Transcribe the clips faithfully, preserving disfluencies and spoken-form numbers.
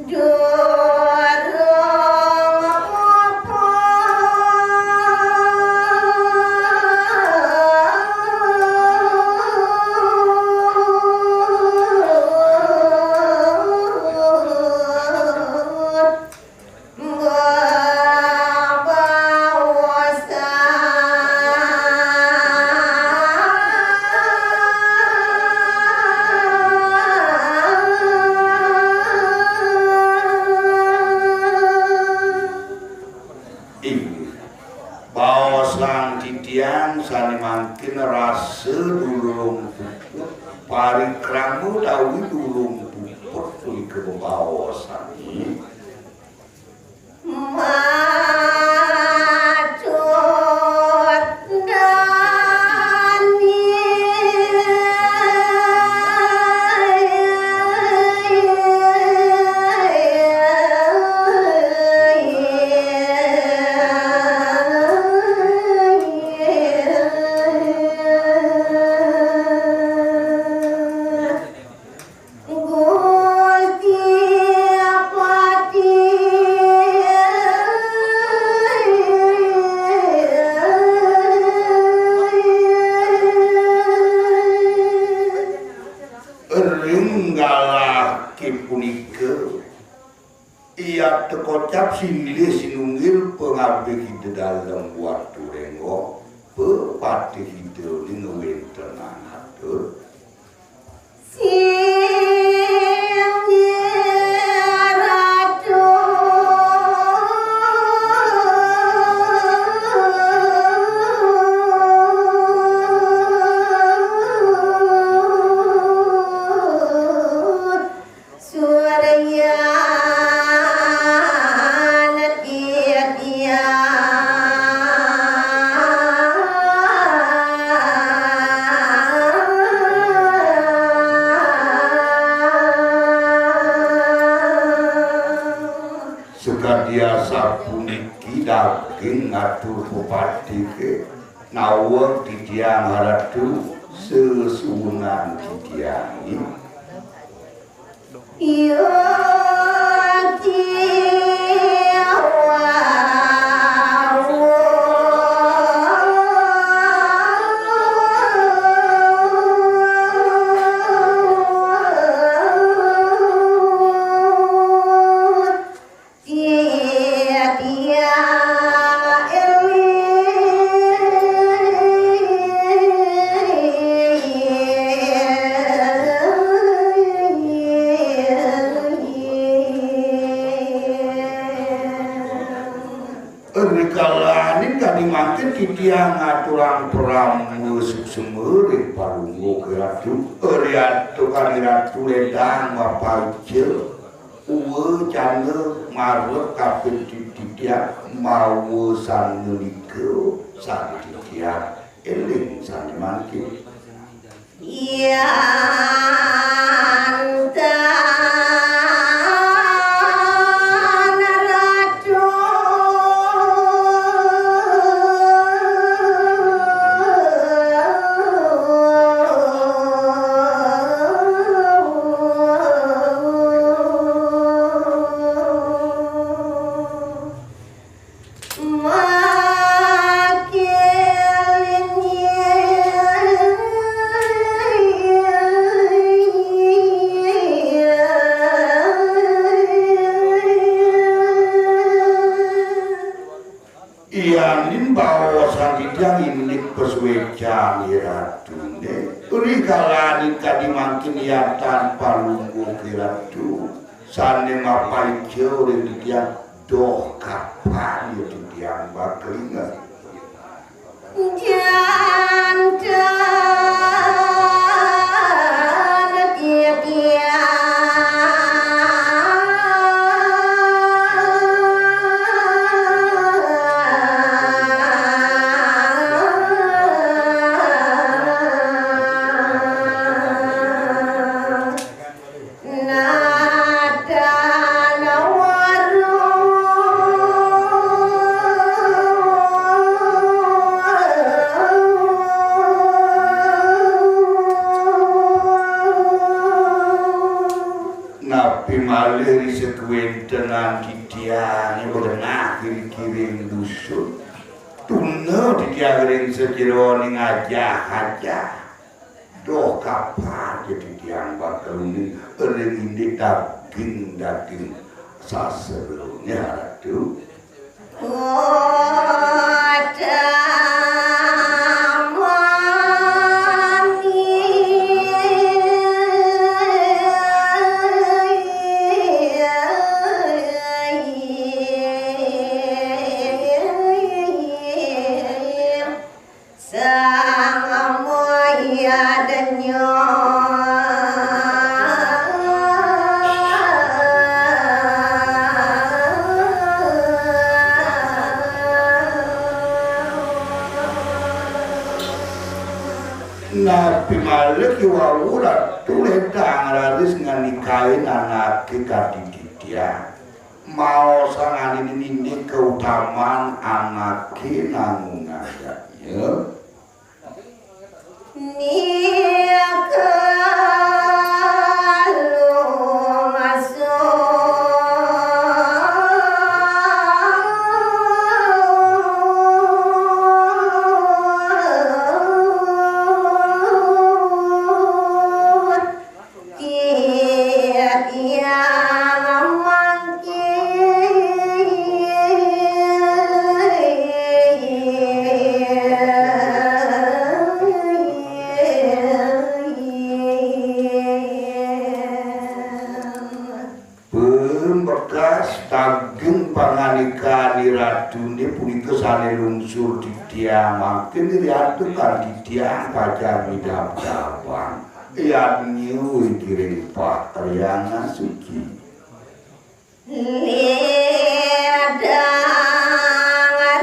Durung puput. Inggih. Baosan titiang sané mangkin rasa durung puput, parikrama utawi durung puput punika bebaosan. Macut dani. Gusti Pati. Ring galahé punika, Ida kocap silih sinunggil pangabih Ida Dalem Watu Rénggong, pepatih Ida ning wéntenan atur. Singgih Ratu. Surya Natya Tiang. Sakadi asapuniki daging ngatur pepatihé, naweg titiang Ratu sesuunan titiang. Iya, kiwau. Tia, tia, eling. Rikalaning kadi mangkin titiang ngaturang parama suksema ring Palungguh Ratu. Riantukan Ratu ledang mapaica. Uwa cana marep kaping titiang mawa sandalika sane titiang eling sane mangkin. Yan tan racun. Yanin baosan titiang indik pasuecan iratune, rikalaning kadi mangkin yatan palungguh iratu, sane mapaica ring titiang, doh kapan ya titiang bakal inget. Janten titiang. Napi malih ri setu Wéntenan titiangé begenah kiri-kiri dusun. Tuna titiang ring sajeroning ajah-ajah. Doh kapaja titiang bakal uning ring indik daging-daging sasera, Ratu. Napi malih kéwau Ratu ledang raris nganikain anaké kadi titiang. Maosang ané indik kautaman anaké nangungang yadnya. Pun bekas daging pangandikan iratuné punika sané lungsur titiang, mangkin iratu kan titiang pacang midabdabang. Yadnya wikiring Pak Riana Suci. Ledang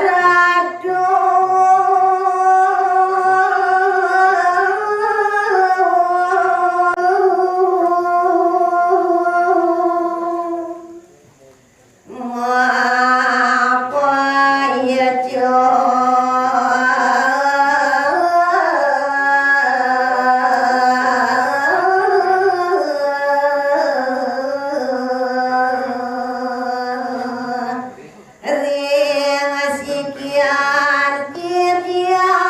Ratu. Mapa ya, Cok? Ring sikian titiang.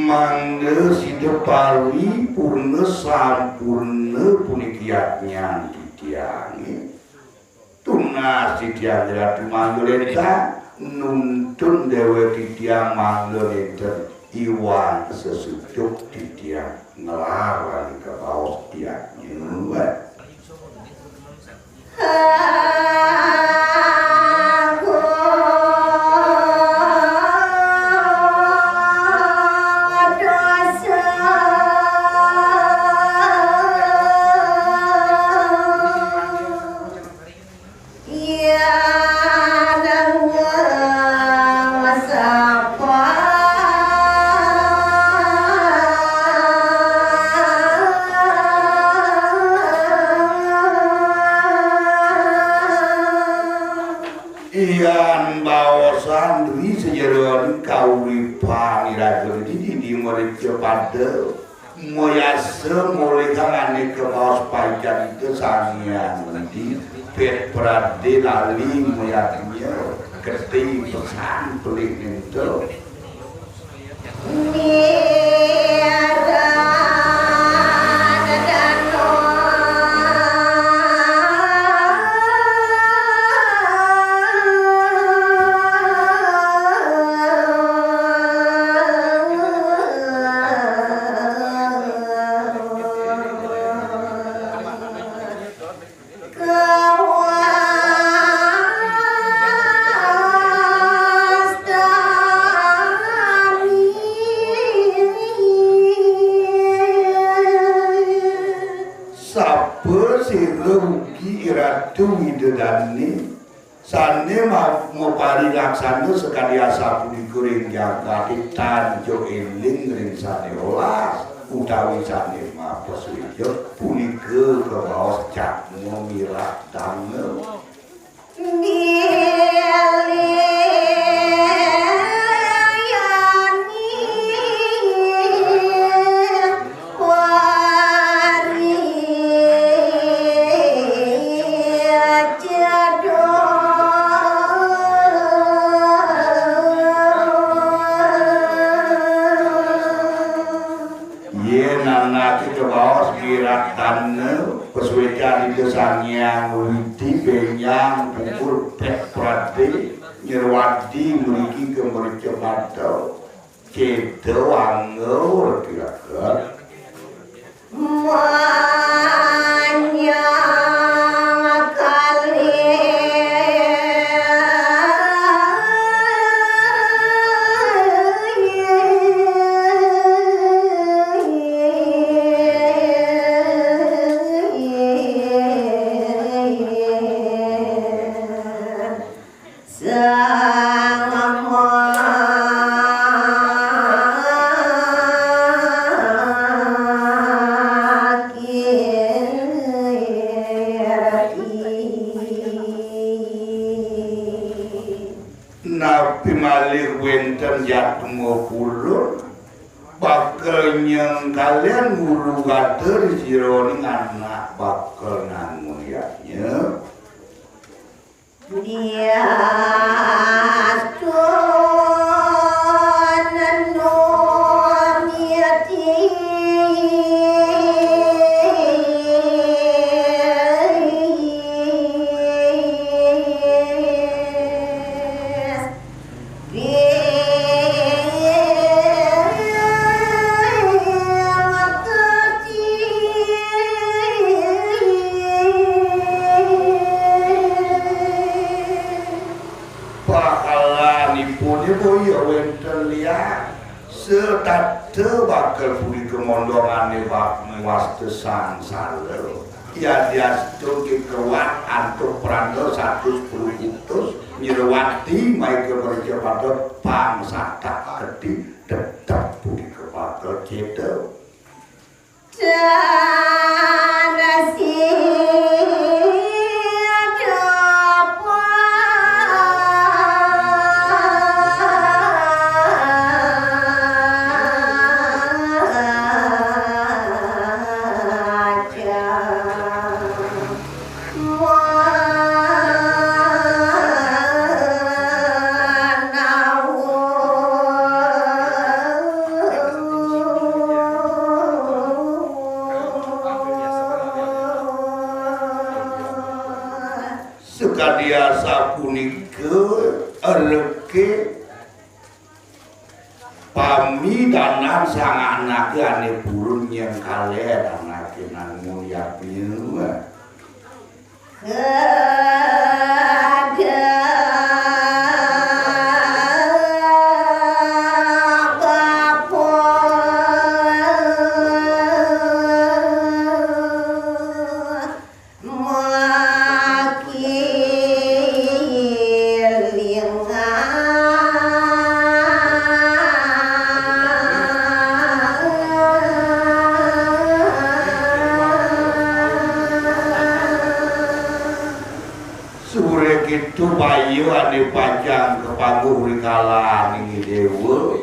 Mangda sida paripurna sampurna puniki yadnyan titiangé. Tunas titiang Ratu mangda lintang nuntun déwék titiang mangda nénten iwang sesuduk titiang nglarang kabaos titiangé. Yan baosan ri sajeroning kauripan iraga niki, dini mreca pada mayasa ngolihang ané kabaos pancarita Sang Hyang Widhi, pét pradé lali mayadnya, getih pesan pelih nénten. Sapa sira ugi iratu Ida Dané, sané ma-, maparilaksana sakadi asapunika ring jagaté, tan ja éling ring sané welas utawi sané mapasuéca, punika kabaos cakma mirah dana. Os giratana, pasuécan Ida Sang Hyang Widi, bénjang pungkur pét pradé, nyerwadi mriki ka mercapada, céda wangew retiraka. Manjang kalih. Sang Makirti. Napi malih wénten jadma purun bakal nyengkalian huru gada ri jeroning anak bakal nangun yadnya. Diastun niti. Pakalanipuné boya wénten liang, setata bakal punika mondongané bak-, wasta sangsara. Yadiastun kekewat antuk pranda satus puluh kutus, nyerwati maika mercapada pang satak gati, tetep punika bakal céda. Darasi. Sakadi asapunika, reké pamidanan sang anaké ané purun nyengkalian anaké nangun yadnya. Surya kéto baya ané pacang kapangguh ri kalaning Déwa.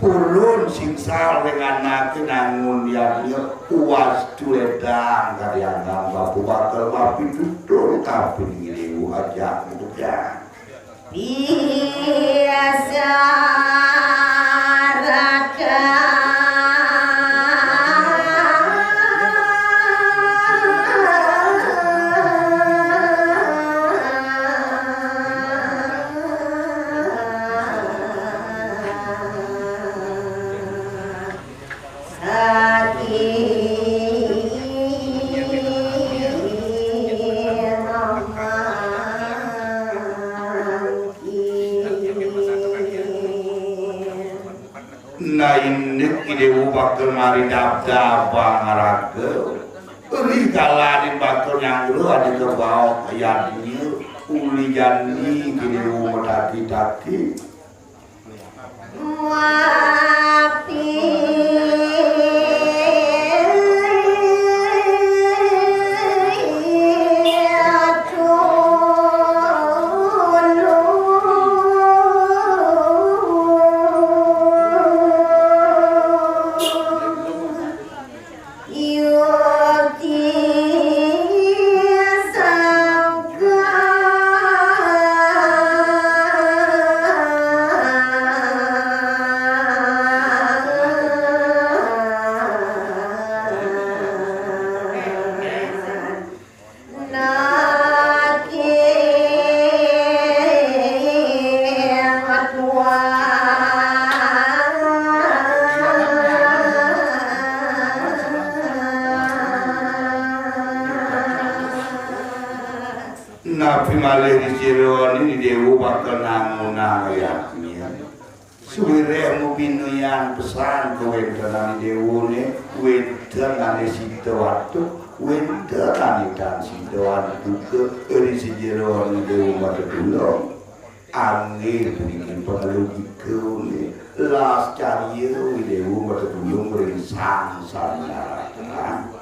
Purun singsal ring anaké nangun yadnya, wastu lédang kadiangan bapa bakal mapitutur kapining Déwa ajak mudah. Biasa rata. Nah, indik Idéwa bakal maridabdabang raga. Ri kalaning bakal nyanggra ané kabaok yadnya, uli jani Idéwa mataki-taki. Tapi malih ri jero ni Déwa bakal nangunang ayatnya. Suwireh mabinuyan pesan kawéntenan Déwané, wénten ané sida watuk, wénten ané tan sida watuk, ri jero ni Déwa Matetulung. Anggé puniki pangalogikané, las carya Déwa Matetulung ring Sang Sandarakan.